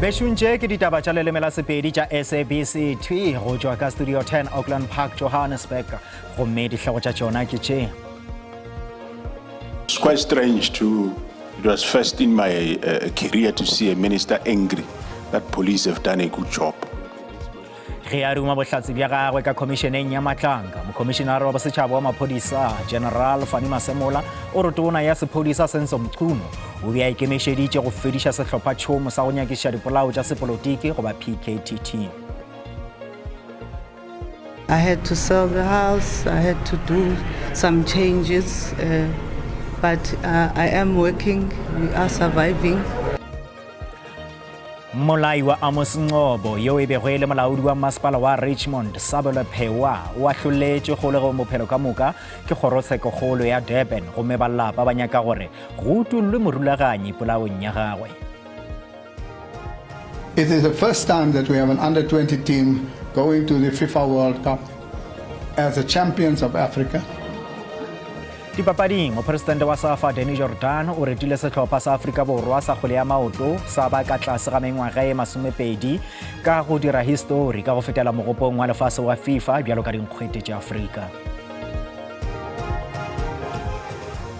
Bešung tše ke ditaba tša leleme la Sepedi tša SABC thwi go tšwa ka Studio 10 Auckland Park, Johannesburg. Gomme dihlogo tša tšona ke tše. It's quite strange to, it was first in my uh, career to see a minister angry that police have done a good job. Ge a ruma bohlatse bja gagwe ka khomišeneng ya Matlanka, mokhomišenare wa bosetšhaba wa maphodisa General Fannie Masemola o re tona ya sephodisa Senzo Mchunu o be a ikemišeditše go fediša sehlophatšhomo sa go nyakišiša dipolao tša sepolotiki goba PKTT. I had to sell the house, I had to do some changes, uh, but uh, I am working, we are surviving. Mmolai wa Amos Ngcobo yo e bego e le molaodi wa masepala wa Richmond Sabelo Phewa o ahloletšwe kgolegong bophelo ka moka ke kgorotshekokgolo ya Durban gomme ba lapa ba nyaka gore go utollwe morulaganyi polaong ya gagwe. It is the first time that we have an under 20 team going to the FIFA World Cup as the champions of Africa. Dipapading, mopresidente wa SAFA Danny Jordaan o retile sehlopha sa Afrika Borwa sa kgwele ya maoto sa ba ka tlase ga mengwaga e masomepedi ka go dira histori ka go fetela mogopong wa lefase wa FIFA bjalo ka dinkgwete tša Afrika.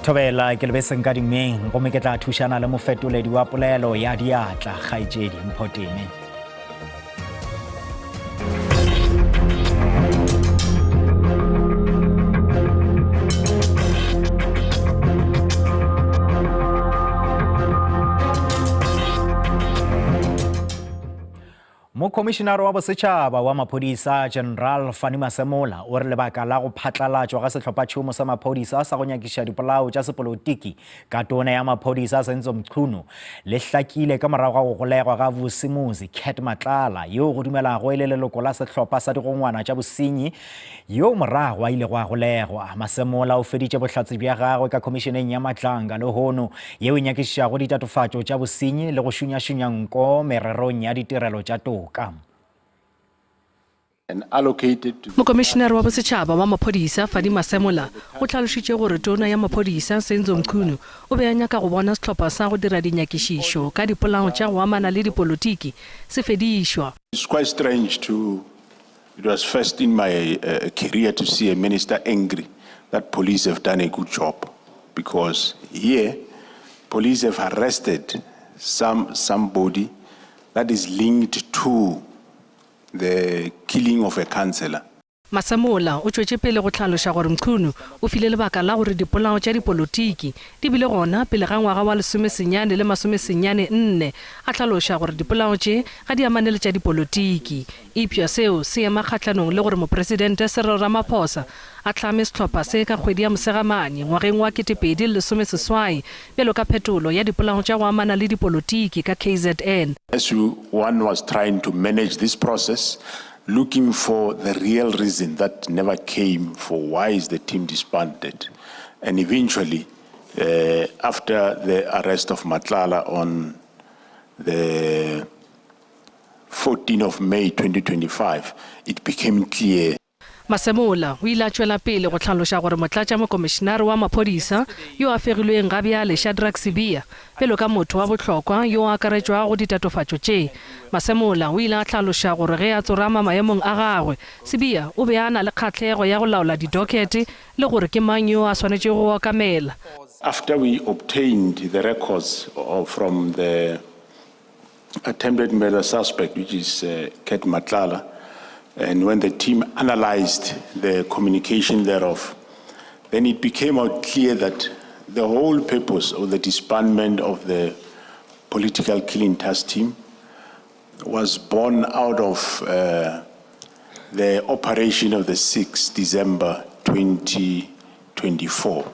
Thobela ke lebeseng ka dimeng gomme ke tla thušana le mofetoledi wa polelo ya diatla kgaetšedi Mphoteme. Mokhomišenare wa Bosetšhaba wa Maphodisa General Fannie Masemola o re lebaka la go phatlalatšwa ga sehlophatšhomo sa maphodisa sa go nyakiša dipolao tša sepolotiki ka tona ya maphodisa Senzo Mchunu le hlakile ka morago ga go golegwa ga Vusimuzi Cat Matlala yo go dumelago e le leloko la sehlopha sa digongwana tša bosenyi yo morago a ilego a golegwa. Masemola o feditše bohlatse bja gagwe ka khomišeneng ya Matlanga lehono yeo e nyakišišago ditatofatšo tša bosenyi le go šunyašunya nko mererong ya ditirelo tša toka. Mokomišenare wa Bosetšhaba wa Maphodisa, Fadi Masemola, o hlalošitše gore Tona ya Maphodisa, Senzo Mchunu, o be a nyaka go bona sehlopha sa go dira dinyakišišo ka dipolao tša go amana le dipolotiki se fedišwa. It's quite strange to, it was first in my uh, career to see a minister angry that police have done a good job because here police have arrested some, somebody that is linked to The killing of a councillor. Masemola o tšwetše pele go hlaloša gore Mchunu o file lebaka la gore dipolao tša dipolotiki di bile gona pele ga ngwaga wa lesomesenyane le masomesenyane nne, a hlaloša gore dipolao tše ga di amane le tša dipolotiki eupša seo se ema kgahlanong le gore Mopresidente Cyril Ramaphosa a hlame sehlopha se ka kgwedi ya Mosegamanye ngwageng wa 2018 bjalo ka phetolo ya dipolao tša go amana le dipolotiki ka KZN. As one was trying to manage this process, looking for the real reason that never came for why is the team disbanded. And eventually, uh, after the arrest of Matlala on the 14 of May 2025, it became clear Masemola o ile a tšwela pele go hlaloša gore motlatšamokomišenare wa maphodisa yo a fegilweng ga bjale Shadrack Sibiya bjalo ka motho wa bohlokwa yo a akaretšwago go ditatofatšo tše. Masemola o ile a hlaloša gore ge a tsorama maemong a gagwe, Sibiya o be a na le kgahlego ya go laola didokete le gore ke mang yo a swanetšego go okamela. After we obtained the records from the attempted murder suspect, which is uh, Cat Matlala, and when the team analyzed the communication thereof, then it became out clear that the whole purpose of the disbandment of the political killing task team was born out of uh, the operation of the 6th December 2024.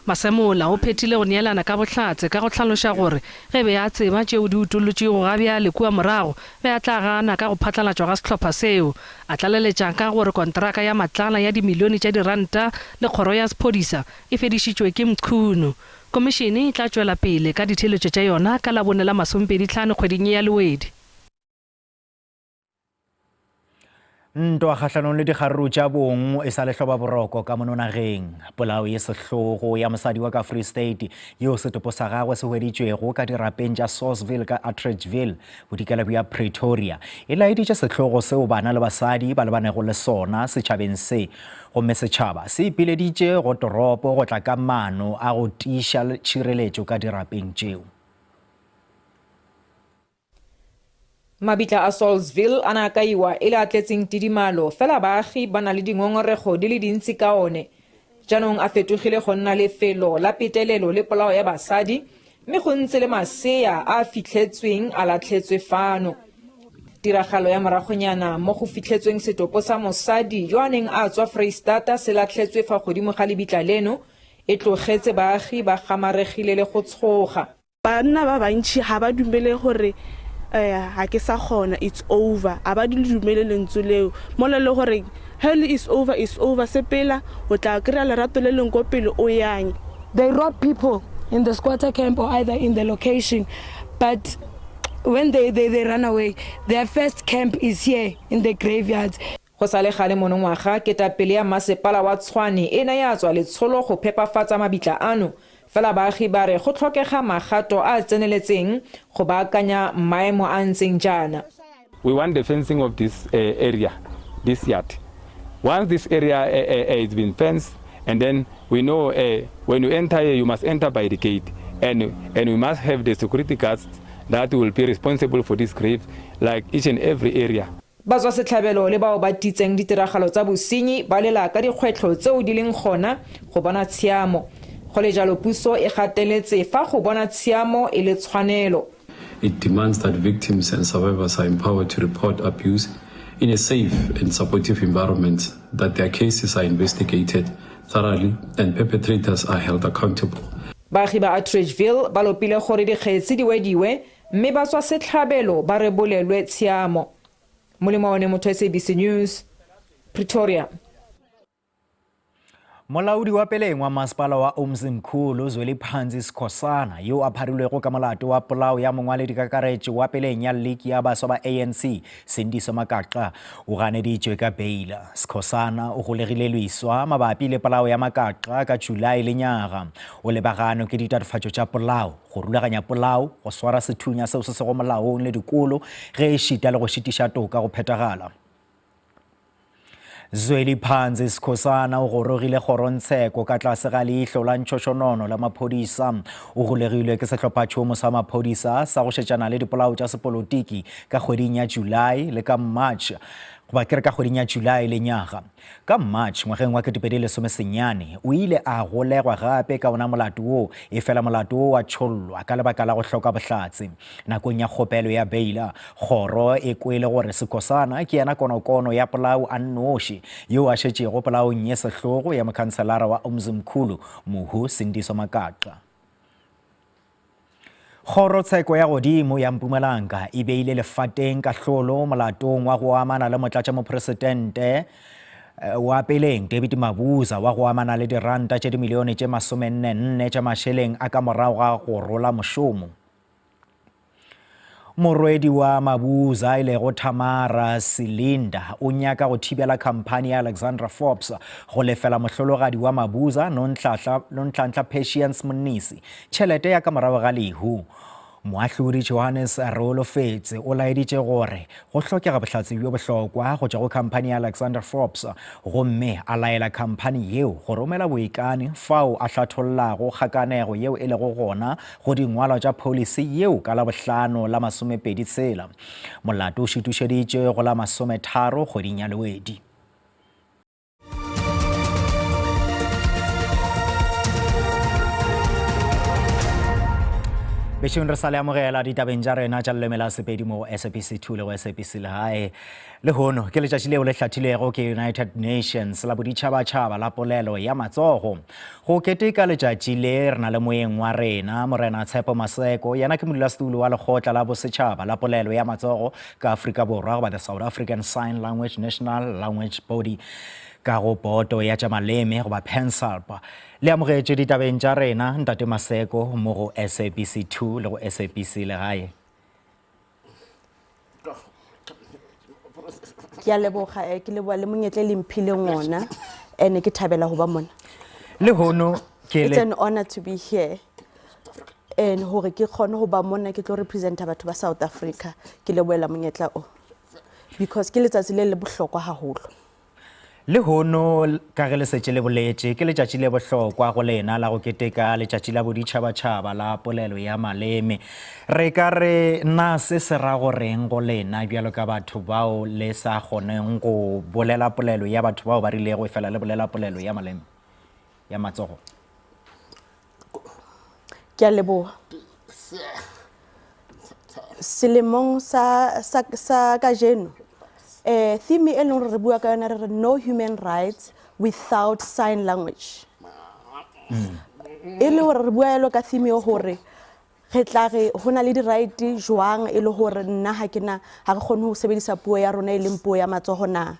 Masemola o phethile go neelana ka bohlatse ka go hlaloša gore ge be a tseba tšeo di utollotšwego ga bjale kua morago, be a tla gana ka go phatlalatšwa ga sehlopha seo. A tlaleletša ka gore kontraka ya Matlala ya dimilione tša diranta le kgoro ya sephodisa e fedišitšwe ke Mchunu. Komišene e tla tšwela pele ka ditheeletšo tša yona ka Labone la masomepedi tlhano kgweding ye ya Lewedi. Ntwa kgahlanong le dikgaruru tša bong e sa le hloba boroko ka mono nageng. Polao ye sehlogo ya mosadi wa ka Free State yeo setopo sa gagwe se hweditšwego ka dirapeng tša Saulsville ka Atteridgeville, bodikela bja Pretoria, e laeditše sehlogo seo bana le basadi ba lebanego le sona setšhabeng se. Gomme setšhaba se ipileditše go toropo go tla ka maano a go tiiša tšhireletšo ka dirapeng tšeo. Mabitla a Saulsville a ne a kaiwa e le a tletseng tidimalo, fela baagi ba na le dingongorego di le dintsi ka one. Jaanong a fetogile go nna lefelo la petelelo le polao ya basadi, mme go ntse le masea a a fitlhetsweng a latlhetswe fano. Tiragalo ya moragonyana mo go fitlhetsweng setopo sa mosadi yo a neng a tswa Freistata se latlhetswe fa godimo ga lebitla leno e tlogetse baagi ba gamaregile le go tshoga. Banna ba bantši ga ba dumele gore ga ke sa kgona, it's over, a ba le dumele lentswe leo. Mola e le gore ge le it's over, it's over, sepela o tla kry-a lerato le lengwe ko pele o yang. They rob people in the squatter camp or either in the location but when they, they, they run away their first camp is here in the graveyards. Go sa le gale monongwaga, ketapele ya masepala wa Tshwane e ne ya tswa letsholo go phepafatsa mabitla ano, fela baagi ba re go tlhokega magato a a tseneletseng go baakanya maemo a a ntseng jaana. We want the fencing of this area, this yard. Once this area it's been fenced, and then we know when you enter here, you must enter by the gate, and, and we must have the security guards that will be responsible for this grave, like each and every area. Batswasetlhabelo le bao ba titseng ditiragalo tsa bosenyi ba lela ka dikgwetlho tseo di leng gona go bona tshiamo. Go le jalo puso e gateletse fa go bona tshiamo e le tshwanelo. It demands that victims and survivors are empowered to report abuse in a safe and supportive environment, that their cases are investigated thoroughly and perpetrators are held accountable. Baagi ba Atteridgeville ba lopile gore dikgetsi di wediwe mme batswasetlhabelo ba rebolelwe tshiamo. Molemo wa one motho SABC News, Pretoria. Molaodi wa peleng wa masepala wa Umzimkhulu Zweliphansi Skhosana yo a pharilwego ka molato wa polao ya mongwaledikakaretšo wa peleng ya liki ya baswa ba ANC Sindiso Makaqa o ganeditšwe ka beila. Skhosana o golegile lwiswa mabapi le polao ya Makaqa ka July lenyaga. O lebaganwe ke ditatofatšo tša polao, go rulaganya polao, go swara sethunya seo se sego molaong le dikolo, ge ešita le go šitiša toka go phethagala. Zweliphansi Skhosana o gorogile kgorongtsheko ka tlase ga leihlo la ntšhošonono la maphodisa. O golegilwe ke sehlophatšhomo sa maphodisa sa go šetšana le dipolao tša sepolotiki ka kgweding ya July le ka March goba ke re ka kgweding ya July lenyaga. Ka March ngwageng wa 2019, o ile a golegwa gape ka ona molato wo, efela molato wo wa tšhollwa ka lebaka la go hloka bohlatse. Nakong ya kgopelo ya beila, kgoro e kwele gore Sekosana ke yena konokono ya polao a nnoši yeo a šetšego polaong ye sehlogo ya mokhanselara wa Umzimkhulu, mohu Sindiso Makaqa. Kgorotsheko ya Godimo ya Mpumalanga e beile lefateng kahlolo molatong wa go amana le motlatšamopresidente eh, wa peleng David Mabuza wa go amana le diranta tše dimilione tše masomennenne tša mašeleng a ka morago ga go rola mošomo. Morwedi wa Mabuza e lego Tamara Silinda o nyaka go thibela khamphani ya Alexandra Forbes go lefela mohlologadi wa Mabuza Nonhlanhla Patience Mnisi tšhelete ya ka morago ga lehu. Moahlodi Johannes Reolofetse o laeditše gore go hlokega bohlatse bjo bohlokwa go tšwa go khamphani ya Alexander Forbes gomme a laela khamphani yeo go romela boikane fao a hlathollago kgakanego yeo e lego gona go dingwalwa tša pholisi yeo ka Labohlano la masomepedi tshela. Molato o šutušeditšwe go la masometharo kgweding ya Lewedi. Bešong re sa le amogela ditabeng tša rena tša leleme la Sepedi mo go SABC 2 le go SABC Legae. Lehono ke letšatši leo le hlathilwego ke United Nations la boditšhabatšhaba la polelo ya matsogo. Go keteka letšatši le re na le moeng wa rena Morena Tshepo Maseko, yena ke modulasetulo wa lekgotla la bosetšhaba la polelo ya matsogo ka Afrika Borwa goba the South African Sign Language National Language Body ka go boto ya tša maleme goba PanSALB. Le amogetšwe ditabeng tša rena Ntate Maseko mo go SABC 2 le go SABC Legae. Ke a leboga, eh, ke leboga le monyetla e le mphileng ona and ke thabela go ba mona. Lehono ke It's an honor to be here and gore ke kgone go ba mona ke tlo representa batho ba South Africa. Ke leboela monyetla o because ke letsatsi le le bohlokwa haholo. Lehono, ka ge le setše le boletše, ke letšatši le bohlokwa go lena la go keteka Letšatši la Boditšhabatšhaba la Polelo ya Maleme. Re ka re na se se ra go reng go lena bjalo ka batho bao le sa kgoneng go bolela polelo ya batho bao ba rilego efela le bolela polelo ya maleme ya matsogo? Ke a leboga. Selemong sa, sa, sa kajeno, eh, theme e leng gore re bua ka yona re re no human rights without sign language. E le gore re bua yalo ka theme yo gore re tla re go na le di-right jwang e le gore nna ga ke na ga re kgone go sebedisa puo ya rona e leng puo ya matsogo na.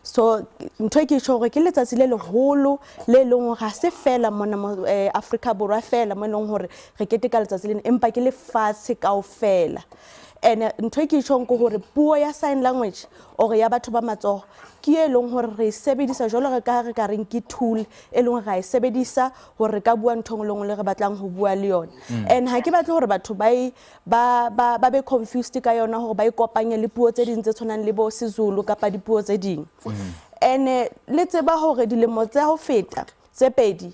So ntho e ke tjho gore ke letsatsi le leholo le leng gore ga se fela mona mo eh, Afrika Borwa fela mo e leng gore re keteka letsatsi lena empa ke lefatshe kaofela. And ntho e ke tjhong ke gore puo ya sign language or ya batho ba matsogo ke e leng gore re e sebedisa jwalo re ka re ka reng ke tool e leng gore ra e sebedisa gore re ka bua ntho nngwe le nngwe le re batlang go bua le yone. And ha ke batle gore batho ba e ba, ba, ba be confused ka yona gore ba e kopanye le puo tse ding tse tshwanang le bo Sezulu kapa dipuo tse ding. And le tseba gore dilemo tsa ho feta tse pedi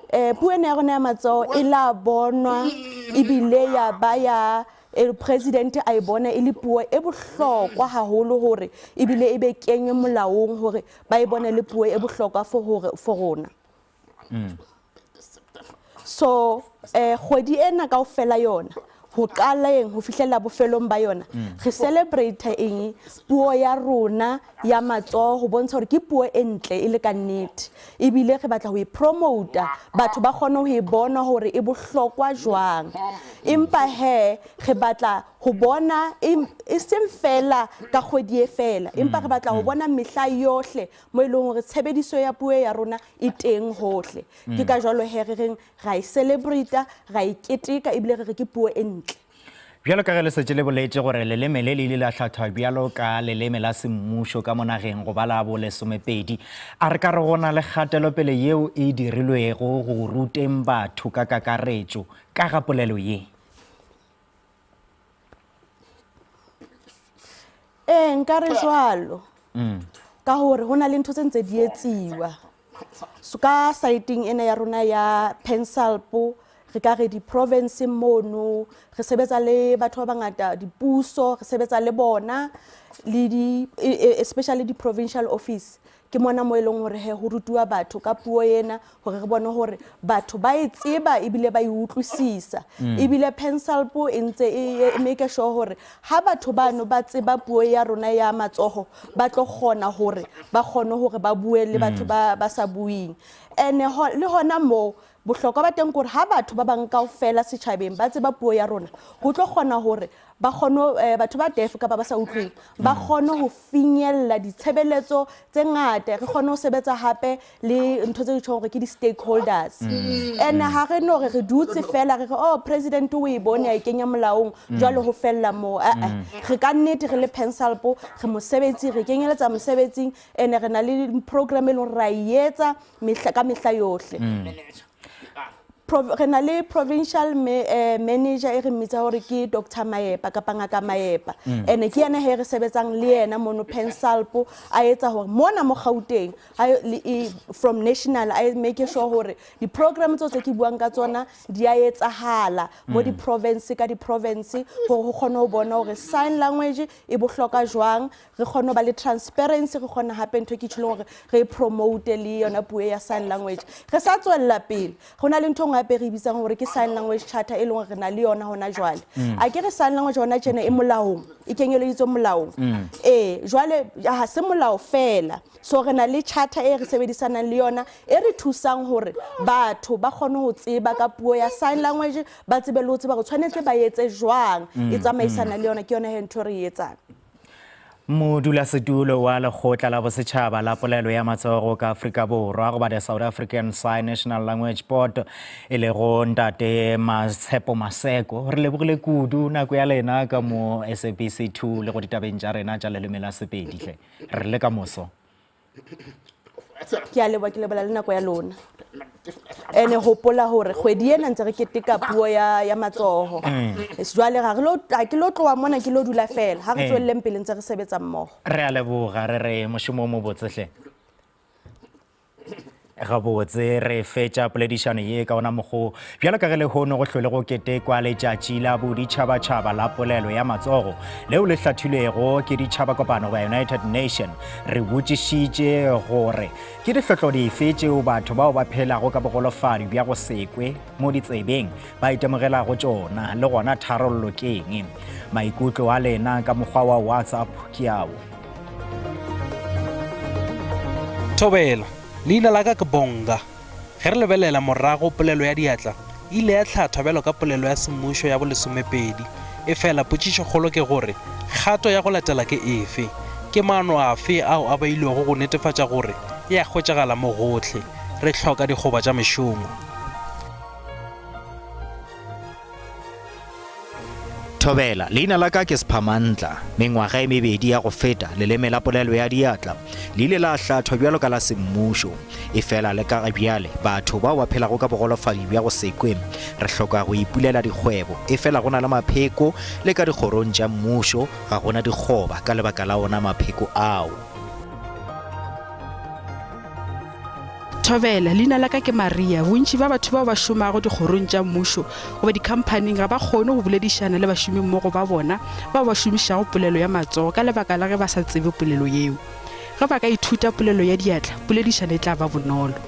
eh puo ena ya rona ya matsoho e la bonwa ebile ya ba ya e president a e bona e le puo e bohlokwa haholo hore ebile e be kenywe molaong hore ba e bone le puo e bohlokwa for hore for rona. So eh kgwedi ena kaofela yona ho qaleng ho fihlela bofelong ba yona re celebrate eng puo ya rona ya matsoho ho bontsha hore ke puo e ntle e le ka nnete ebile re batla ho e promota batho ba kgone ho e bona hore e bohlokwa jwang empa he re batla ho bona e seng fela ka kgwedi e fela empa re batla ho bona mehla yohle mo e leng hore tshebediso ya puo ya rona e teng hohle. Ke ka jwalo he re reng ra e celebrate-a, ra e keteka ebile re re ke puo e ntle. Bjalo ka ge le setše le boletše gore leleme le le ile la hlathwa bjalo ka leleme la semmušo ka mo nageng go ba la bo lesomepedi, a re ka re go na le kgatelopele yeo e dirilwego go ruteng batho ka kakaretšo ka ga polelo ye? Ee, nka re jwalo. Ka gore go na le ntho tse ntse di etsiwa. So ka saeteng ena ya rona ya PanSALB re ka re di-province mono re sebetsa le batho ba bangata dipuso re sebetsa le bona le di e, e, especially di-provincial office Ke mona mo e leng hore he ho rutiwa batho ka puo ena hore re bone hore batho ba e tseba ebile ba e utlwisisa. Ebile PanSALB e ntse e, e make sure hore ha batho bano ba tseba puo ya rona ya matsoho ba tlo kgona hore ba kgone hore ba bue le batho ba, ba sa bueng. Ene le hona moo bohlokwa ba teng ke hore ha batho ba bang kaofela setjhabeng ba tseba puo ya rona ho tlo kgona hore ba kgone eh, batho ba deaf kapa ba sa utlweng ba kgone ho finyella ditshebeletso tse ngata re kgone ho sebetsa hape le ntho tse di tjhong hore ke di-stakeholders and ha re no re re dutse fela re re oh president o e bone a e kenya molaong jwale ho fella moo eh re ka nnete re le PanSALB re mosebetsi re kenyeletsa mosebetsing and re na le program e leng hore ra e etsa mehla ka mehla yohle re na le provincial me, eh, manager e re mmitsa gore ke Dr Maepa kapa ngaka Maepa mm. ene ke yena he re sebetsang le yena mono PanSALB a etsa gore mona mo Gauteng e, from national a make sure gore di-program tseo tse ke buang ka tsona di a etsahala mo mm. di-province ka di-province gore go kgone go bona gore sign language e bohlokwa jwang re kgone go ba le transparency re kgone gape ntho e ke tšholeng gore re e promote le yona puo ya sign language re sa tswelela pele go na le ntho nngwe gape re e bitsang gore ke sign language charter e leng gore re na le yona gona jwale mm. a ke re sign language gona tjena e molaong e kenyeleditswe molaong mm. ee jwale ga se molao fela so re na le charter e re sebedisanang le yona e re thusang gore batho ba kgone go tseba ka puo ya sign language ba tsebe le go tseba gore tshwanetse ba etse jwang e mm, tsamaisana le yona ke yona he ntho re e etsang. Modulasetulo wa Lekgotla la Bosetšhaba la Polelo ya Matsogo ka Afrika Borwa goba the South African Sign National Language Board e lego Ntate Matshepo Maseko, re lebogile kudu nako ya lena ka mo SABC 2 le go ditabeng tša rena tša leleme la Sepedi hle. Re le ka moso. Ke a leboga, ke lebola le nako ya lona. Ene gopola gore kgwedi ena ntse re keteka puo ya, ya matsogo. Jwale ga re lo, ga ke lo tloga mona ke lo dula fela. Ga re tsweleleng pele ntse re sebetsa mmogo. Re a leboga, re re mošomo o mobotse hle. Gabotse re fetša poledišano ye ka ona mokgo bjalo ka ge lehono go hlole go ketekwa letšatši la boditšhabatšhaba la polelo ya matsogo leo le hlathilwego ke ditšhabakopano goba United Nation. Re botšišitše gore ke dihlotlo dife tšeo batho bao ba phelago ka bogolofadi bja go se kwe mo ditsebeng ba itemogelago tšona le gona tharollo ke eng. Maikutlo a lena ka mokgwa wa WhatsApp ke ao. Thobela, leina la ka ke Bonga. Ge re lebelela morago polelo ya diatla e ile ya hlathwa bjalo ka polelo ya semmušo ya bolesomepedi. Efela potšišokgolo ke gore, kgato ya go latela ke efe? Ke maano afe ao a beilwego go netefatša gore e a hwetšagala mo gohle? Re hloka dikgoba tša mešomo. Thobela, leina la ka ke Sphamantla. Mengwaga e mebedi ya go feta, leleme la polelo ya diatla le ile la hlathwa bjalo ka la semmušo. Efela le ka ga bjale, batho bao ba phelago ka bogolofadi bja go se kwe, re hloka go ipulela dikgwebo. Efela go na le mapheko le ka dikgorong tša mmušo, ga go na dikgoba ka lebaka la ona mapheko ao. Thobela, leina la ka ke Maria. Bontši bja batho bao ba šomago dikgorong tša mmušo goba dikhamphaning ga ba kgone go boledišana le bašomimmogo ba bona bao ba šomišago polelo ya matsogo ka lebaka la ge ba sa tsebe polelo yeo. Ge ba ka ithuta polelo ya diatla, poledišano e tla ba bonolo.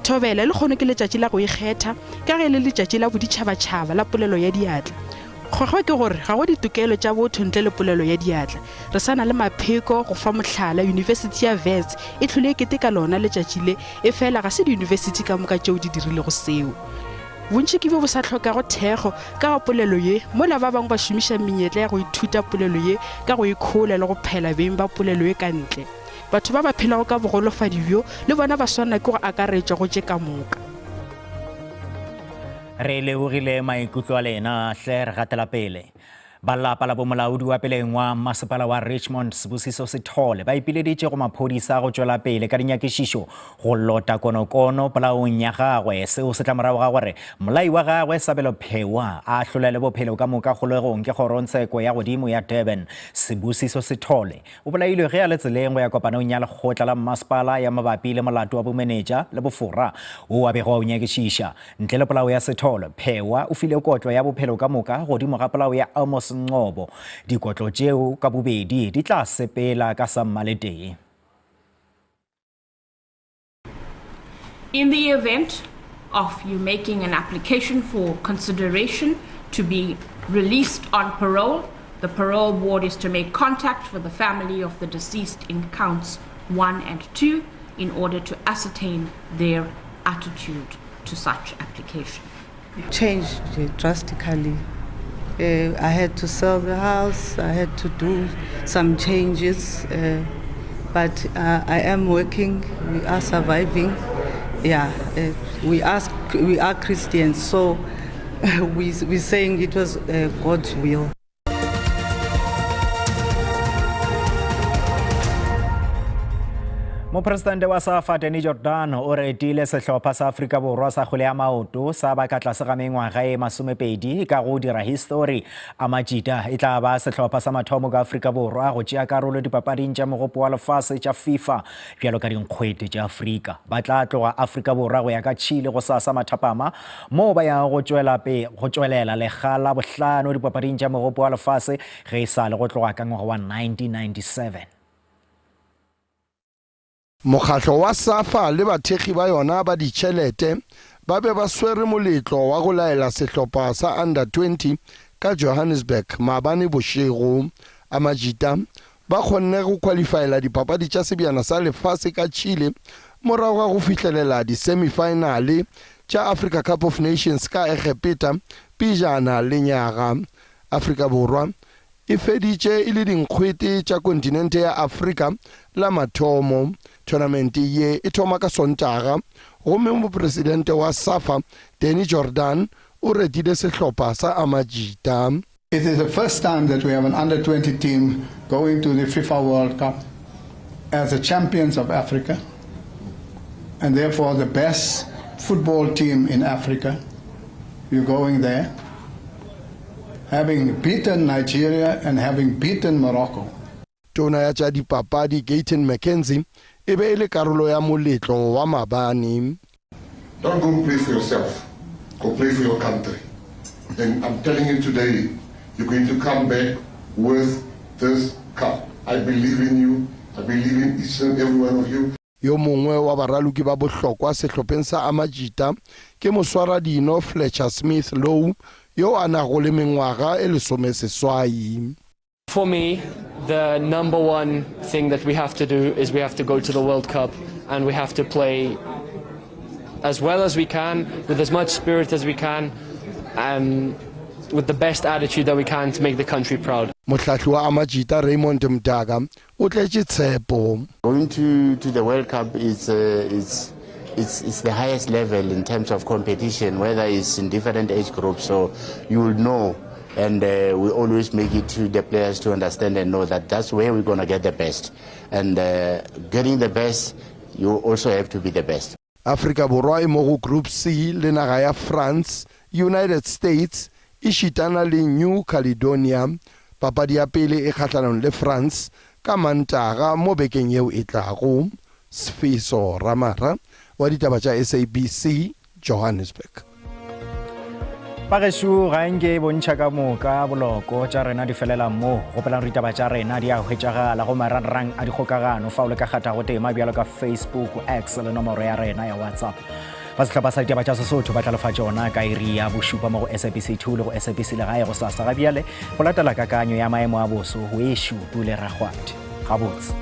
Thobela, lehono ke letšatši la go ikgetha ka ge e le letšatši la boditšhabatšhaba la polelo ya diatla. Kgwekgwe ke gore ga go ditokelo tša botho ntle le polelo ya diatla. Re sa na le mapheko, go fa mohlala, Yunibesithi ya Wits e hlwele e keteka lona letšatši le, efela ga se diyunibesithi ka moka tšeo di dirilego seo. Bontši ke bjo bo sa hlokago thekgo ka ga polelo ye, mola ba bangwe ba šomiša menyetla ya go ithuta polelo ye ka go ikhola le go phela beng ba polelo ye ka ntle. Batho ba ba phelago ka bogolofadi bjo le bona ba swanela ke go akaretšwa go tše ka moka. Re lebogile maikutlo a lena hle re gatela pele. Ba lapa la bomolaodi wa peleng wa masepala wa Richmond Sibusiso Sithole ba ipileditše go maphodisa go tšwela pele ka dinyakišišo go lota konokono polaong ya gagwe. Seo se tla morago ga gore molai wa gagwe Sabelo Phewa a ahlolelwe bophelo ka moka kgolegong ke kgorongtsheko ya godimo ya Durban. Sibusiso Sithole O bolailwe ge a le tseleng go ya kopanong ya lekgotla la mmasepala ya mabapi le molato wa bomenetša le bofora wo a bego a o nyakišiša. Ntle le polao ya Sithole, Phewa o file kotlo ya bophelo ka moka godimo ga polao ya Amos Ngcobo. Dikotlo tšeo ka bobedi di tla sepela ka sammaletee. In the event of you making an application for consideration to be released on parole, the parole board is to make contact with the family of the deceased in counts 1 and 2 in order to ascertain their attitude to such application. It changed drastically. Uh, I had to sell the house, I had to do some changes, uh, but uh, I am working, we are surviving. Yeah, uh, we, ask, we are Christians, so we, we're saying it was uh, God's will. Mopresidente wa SAFA Danny Jordaan o retile sehlopha sa Afrika Borwa sa kgwele ya maoto sa ba ka tlase ga mengwaga e masomepedi ka go dira histori. Amajita e tla ba sehlopha sa mathomo ka Afrika Borwa go tšea karolo dipapading tša Mogopo wa Lefase tša FIFA bjalo ka dinkgwete tša Afrika. Ba tla tloga Afrika Borwa go ya ka Chile gosasa mathapama moo ba yago go tšwela pe go tšwelela lekga la bohlano dipapading tša Mogopo wa Lefase ge e sa le go tloga ka ngwaga wa 1997. Mokgahlo wa SAFA le bathekgi ba yona ba ditšhelete ba be ba swere moletlo wa go laela sehlopha sa Under 20 ka Johannesburg maabane bošego. Amajita ba kgonne go khwalifaela dipapadi tša Sebjana sa Lefase ka Chile morago ga go fihlelela di-semi-finale. tša Africa Cup of Nations ka Egepeta pejana lenyaga. Afrika Borwa e feditše e le dinkgwete tša kontinente ya Afrika la mathomo. Thonamente ye e thoma ka Sontaga gomme mopresidente wa SAFA Danny Jordaan o retile sehlopha sa Amajita. It is the first time that we have an under 20 team going to the FIFA World Cup as the champions of Africa and therefore the best football team in Africa. You're going there, having beaten Nigeria and having beaten Morocco. Tona ya tša Dipapadi Gayton McKenzie e be e le karolo ya moletlo wa maabane. Don't go play for yourself, go play for your country. And I'm telling you today, you're going to come back with this cup. I believe in you, I believe in each and every one of you. Yo mongwe wa baraloki ba bohlokwa sehlopheng sa Amajita ke moswaradino Fletcher Smith Lowe yo a nago le mengwaga e lesomeseswai. For me, the number one thing that we have to do is we have to go to the World Cup and we have to play as well as we can, with as much spirit as we can, um, with the best attitude that we can to make the country proud. Mohlahli wa Amajita Raymond Mdaka o tletše tshepo. Going to, to the World Cup is, uh, it's, it's, it's the highest level in terms of competition, whether it's in different age groups. So you will know and uh, we always make it to the players to understand and know that that's where we're going to get the best. And uh, getting the best, you also have to be the best. Afrika Borwa e mo go Group C le naga ya France, United States, ešitana le New Caledonia. Papadi ya pele e kgahlanong le France ka Mantaga mo bekeng yeo e tlago. Sfiso Ramara wa ditaba tša SABC, Johannesburg. Bagešo ga nke e bontšha ka moka boloko tša rena di felela mo. Gopolang gore ditaba tša rena di a hwetšagala go marangrang a dikgokagano fa o le ka kgathago tema bjalo ka Facebook, X le nomoro ya rena ya WhatsApp. Ba sehlopha sa ditaba tša Sesotho ba tla lefa tšona ka iri ya bošupa mo go SABC 2 le go SABC Legae go sasa ga bjale go latela kakanyo ya maemo a boso wešo Pule Rakgwadi. Gabotse.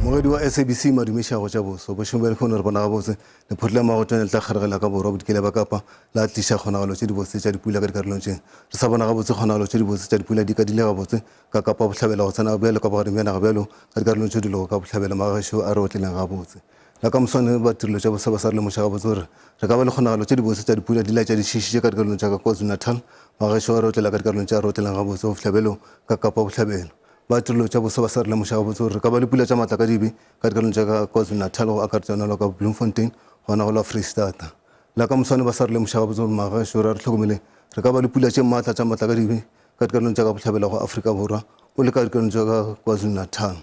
Mogedi wa SABC Madumišago tša boso bošego bja lehono re bona gabotse Lephoto la Magotwane le tla kgeregela ka borwa bodikela bja Kapa la tliša kgonagalo tše dibotse tša dipula ka dikarolong tše. Re sa bona gabotse kgonagalo tše dibotse tša dipula di ka dile gabotse ka Kapa Bohlabela go tsena bjalo ka bogareng bja naga bjalo ka dikarolong tše di lego ka bohlabela magagešo a re otleleng gabotse. La ka moswane ba tirelo tša bosa ba sa re lemoša gabotse gore re ka ba le kgonagalo tše dibotse tša dipula di laetša di šiišitše ka dikarolong tša ka KwaZulu-Natal magagešo a re otlela ka dikarolong tše a re otlelang gabotse go fihla bjalo ka Kapa Bohlabela. Ba tirelo tša bosa ba sa re lemoša gabotse gore re ka ba le pula tša matlakadibe ka dikarolong tša ka KwaZulu-Natal go akaretša yona la ka Bloemfontein gona go la Freistata. La ka moswane ba sa re lemoša gabotse gore magagešo re a re hlokomeleng re ka ba le pula tše maatla tša matlakadibe ka dikarolong tša ka bohlabela go Afrika Borwa o le ka dikarolong tša ka KwaZulu-Natal.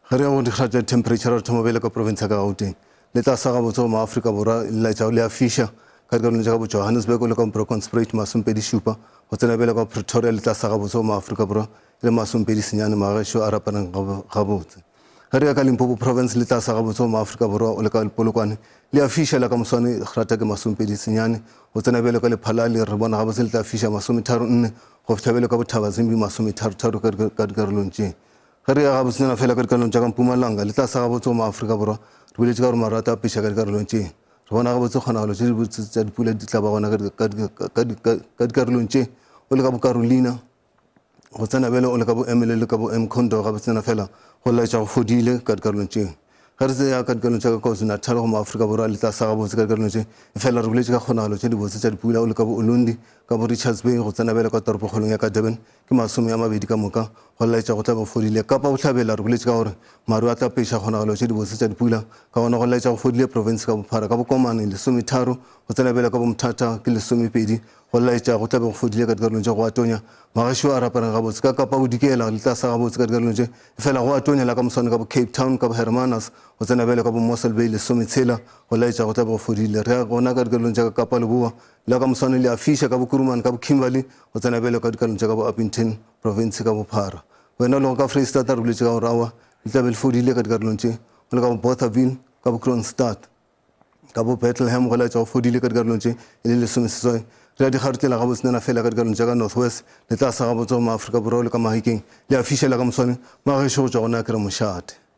Ge re ya go dikgara tša temperature re thoma bjale ka province ya ka Gauteng. Le tla sa gabotse go maAfrika Borwa le laetša le a fiša ka dikarolong tša ka bo Johannesburg o le ka Bronkhorstspruit 27 go tsena bjale ka Pretoria le tla sa gabotse go maAfrika Borwa e le 29 magagešo a rapaneng gabotse. Ge re ya ka Limpopo Province le tla sa gabotse go maAfrika Borwa o le ka Polokwane le a fiša la ka moswane grata ke 29 go tsena bjale ka Lephalale re bona gabotse le tla fiša 34 go fihla bjale ka Bothabazimbi 33 ka dikarolong tše. Ge re ya gabotsenyana fela ka dikarolong tša ka Mpumalanga le tlase gabotse go maAfrika Borwa, re boletše ka gore maru a tla peša ka dikarolong tše. Re bona gabotse kgonagalo tše dibotse tša dipula di tla ba gona ka dikarolong tše. O le ka boKarolina, go tsena bjale o le ka boEmile le ka boEmkhondo gabotsenyana fela go laetša go fodile ka dikarolong tše. Ge re tseya ka dikarolong tša ka KwaZulu-Natal go maAfrika Borwa le tlase gabotse ka dikarolong tše, efela re boletše ka kgonagalo tše dibotse tša dipula o le ka boUlundi, ka boRichards Bay go tsena bjale ka toropokgolong ya ka Durban Ke 20 ka moka, go laetša go tla be go fodile. Kapa Bohlabela, re boletše ka gore maru a tla peša kgonagalo tše dibotse tša dipula, ka gona go laetša go fodile profense ka bophara. Ka Bokomane, 13, go tsena bjale ka Bomthata, ke 20, go laetša go tla be go fodile ka dikarolong tša go a tonya. Magašo a rapareng gabotse. Ka Kapa Bodikela, le tlasa gabotse ka dikarolong tše, efela go a tonya la ka moswane ka bo-Cape Town, ka bo-Hermanus, go tsena bjale ka bo-Mossel Bay, 16, go laetša go tla be go fodile. Re ya gona ka dikarolong tša ka Kapa Leboa, La ka moswane le a fiša ka bo Kuruman, ka bo Kimberley, go tsena bjalo ka dikalong tša ka bo Upington, profense ka bophara. Wena o lego ka Freistata re boletše ka gore aowa le tla be le fodile ka dikarolong tše. O le ka bo Bothaville, ka bo Kroonstad, ka bo Bethlehem go laetša go fodile ka dikarolong tše e le lesomeseswai. Re a di kgarutlela gabotsenyana fela ka dikarolong tša ka North West le tla sa gabotse go maAfrika Borwa o le ka Mahikeng le a fišela ka moswane. Magešo go tšwa go nna ke re mošate.